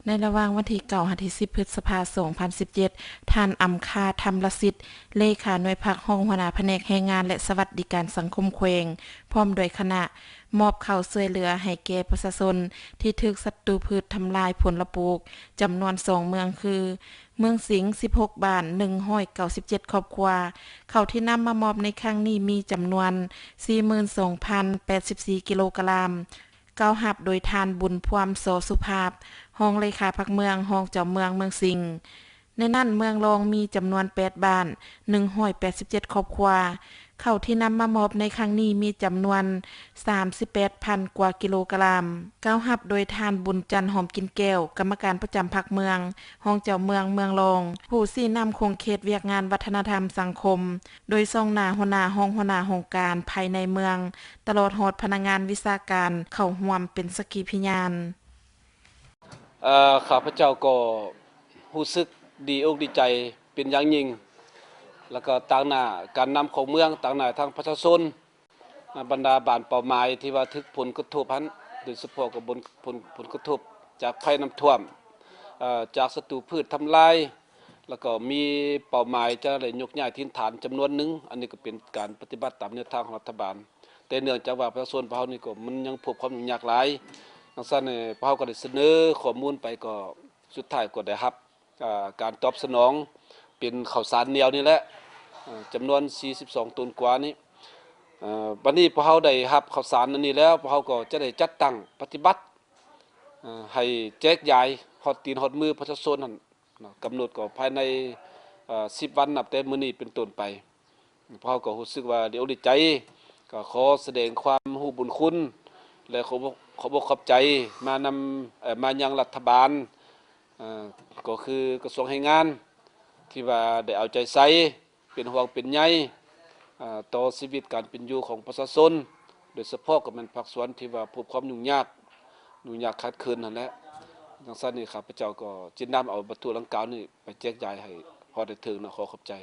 ໃນລະຫວ່າງວັນທີເກົ້າຫາທີສິບ ພຶດສະພາ ສອງພັນສິບເຈັດ ທ່ານ ອຳຄາ ທຳລະສິດ ເລຂາໜ່ວຍພັກ ຮອງຫົວໜ້າພະແນກແຮງງານ ແລະ ສະຫວັດດີການສັງຄົມແຂວງ ພ້ອມດ້ວຍຄະນະ ມອບເຂົ້າຊ່ວຍເຫຼືອໃຫ້ແກ່ປະຊາຊົນທີ່ຖືກສັດຕູພືດທຳລາຍຜົນລະປູກ ຈຳນວນສອງເມືອງຄື ເມືອງສິງ ສິບຫົກບ້ານ ໜຶ່ງຮ້ອຍເກົ້າສິບເຈັດຄອບຄົວ. ເຂົ້າທີ່ນຳມາມອບໃນຄັ້ງນີ້ມີຈຳນວນ ສີ່ໝື່ນສອງພັນແປດສິບສີ່ກິໂລກຣາມ. ກ່າວຮັບໂດຍທ່ານ ບຸນພວມ ສໍສຸພາບ ຮອງເລຂາພັກເມືອງ, ຮອງເຈົ້າເມືອງເມືອງສິງ. ໃນນັ້ນເມືອງລອງມີຈຳນວນແປດບ້ານ ໜຶ່ງຮ້ອຍແປດສິບເຈັດຄອບຄົວ. ເຂົ້າທີ່ນຳມາມອບໃນຄັ້ງນີ້ມີຈຳນວນ ສາມສິບແປດພັນກວ່າກິໂລກຣາມ. ກ່າວຮັບໂດຍທ່ານ ບຸນຈັນ ຫອມກິນແກ້ວ ກຳມະການປະຈຳພັກເມືອງ, ຮອງເຈົ້າເມືອງເມືອງລອງ, ຜູ້ຊີ້ນຳຂົງເຂດວຽກງານວັດທະນະທຳສັງຄົມ, ໂດຍສ່ອງໜ້າຫົວໜ້າ, ຮອງຫົວໜ້າຫ້ອງການພາຍໃນເມືອງ, ຕະຫຼອດຮອດພະນັກງານວິຊາການເຂົ້າຮ່ວມເປັນສັກຂີພະຍານ. ເອີ ຂ້າພະເຈົ້າກໍຮູ້ສຶກດີອົກດີໃຈເປັນຢ່າງຍິ່ງ ແລ້ວກໍຕາງໜ້າການນຳຂອງເມືອງ, ຕາງໜ້າທາງປະຊາຊົນ, ອາ ບັນດາບ້ານເປົ້າໝາຍທີ່ວ່າຖືກຜົນກະທົບຫັ້ນ, ໂດຍສະເພາະກໍບົນ ຜົນ ຜົນກະທົບຈາກໄພນ້ຳຖ້ວມ, ເອີ ຈາກສັດຕູພືດທຳລາຍ, ແລ້ວກໍມີເປົ້າໝາຍຈະໄດ້ຍົກຍ້າຍຖິ່ນຖານຈຳນວນໜຶ່ງ. ອັນນີ້ກໍເປັນການປະຕິບັດຕາມແນວທາງຂອງລັດຖະບານ. ແຕ່ເນື່ອງຈາກວ່າປະຊາຊົນພວກເຮົານີ້ກໍມັນຍັງພົບຄວາມຫຍຸ້ງຍາກຫຼາຍ, ດັ່ງຊັ້ນ ພວກເຮົາກໍໄດ້ສະເໜີຂໍ້ມູນໄປ, ກໍສຸດທ້າຍກໍໄດ້ຮັບ ອາ ການຕອບສະໜອງເປັນເຂົ້າສານໜຽວນີ້ແຫຼະ, ອາ ຈຳນວນສີ່ສິບສອງໂຕນກວ່ານີ້. ອາ ບັດນີ້ພວກເຮົາໄດ້ຮັບເຂົ້າສານອັນນີ້ແລ້ວ, ພວກເຮົາກໍຈະໄດ້ຈັດຕັ້ງປະຕິບັດ, ອາ ໃຫ້ແຈກຢາຍຮອດຕີນຮອດມືປະຊາຊົນຫັ້ນ. ເນາະ ກຳນົດກໍພາຍໃນ ເອີ ສິບວັນນັບແຕ່ມື້ນີ້ເປັນຕົ້ນໄປ. ພວກເຮົາກໍຮູ້ສຶກວ່າດີອົກດີໃຈ, ກໍຂໍສະແດງຄວາມຮູ້ບຸນຄຸນ ແລະ ຂໍ ຂໍບອກຂອບໃຈມານຳ ເອີ ມາຍັງລັດຖະບານ, ເອີ ກໍຄືກະຊວງແຮງງານ ທີ່ວ່າໄດ້ເອົາໃຈໃສ່ ເປັນຫ່ວງເປັນໃຍ ເອີ ຕໍ່ຊີວິດການເປັນຢູ່ຂອງປະຊາຊົນ, ໂດຍສະເພາະກໍແມ່ນພາກສ່ວນທີ່ວ່າພົບຄວາມຫຍຸ້ງຍາກ, ຫຍຸ້ງຍາກຂາດເຂີນຫັ້ນແຫຼະ. ຈັ່ງຊັ້ນນີ້ ຂ້າພະເຈົ້າກໍຈະນຳເອົາວັດຖຸດັ່ງກ່າວນີ້ໄປແຈກຢາຍໃຫ້ຮອດໄດ້ເຖິງເນາະ. ຂໍຂອບໃຈ.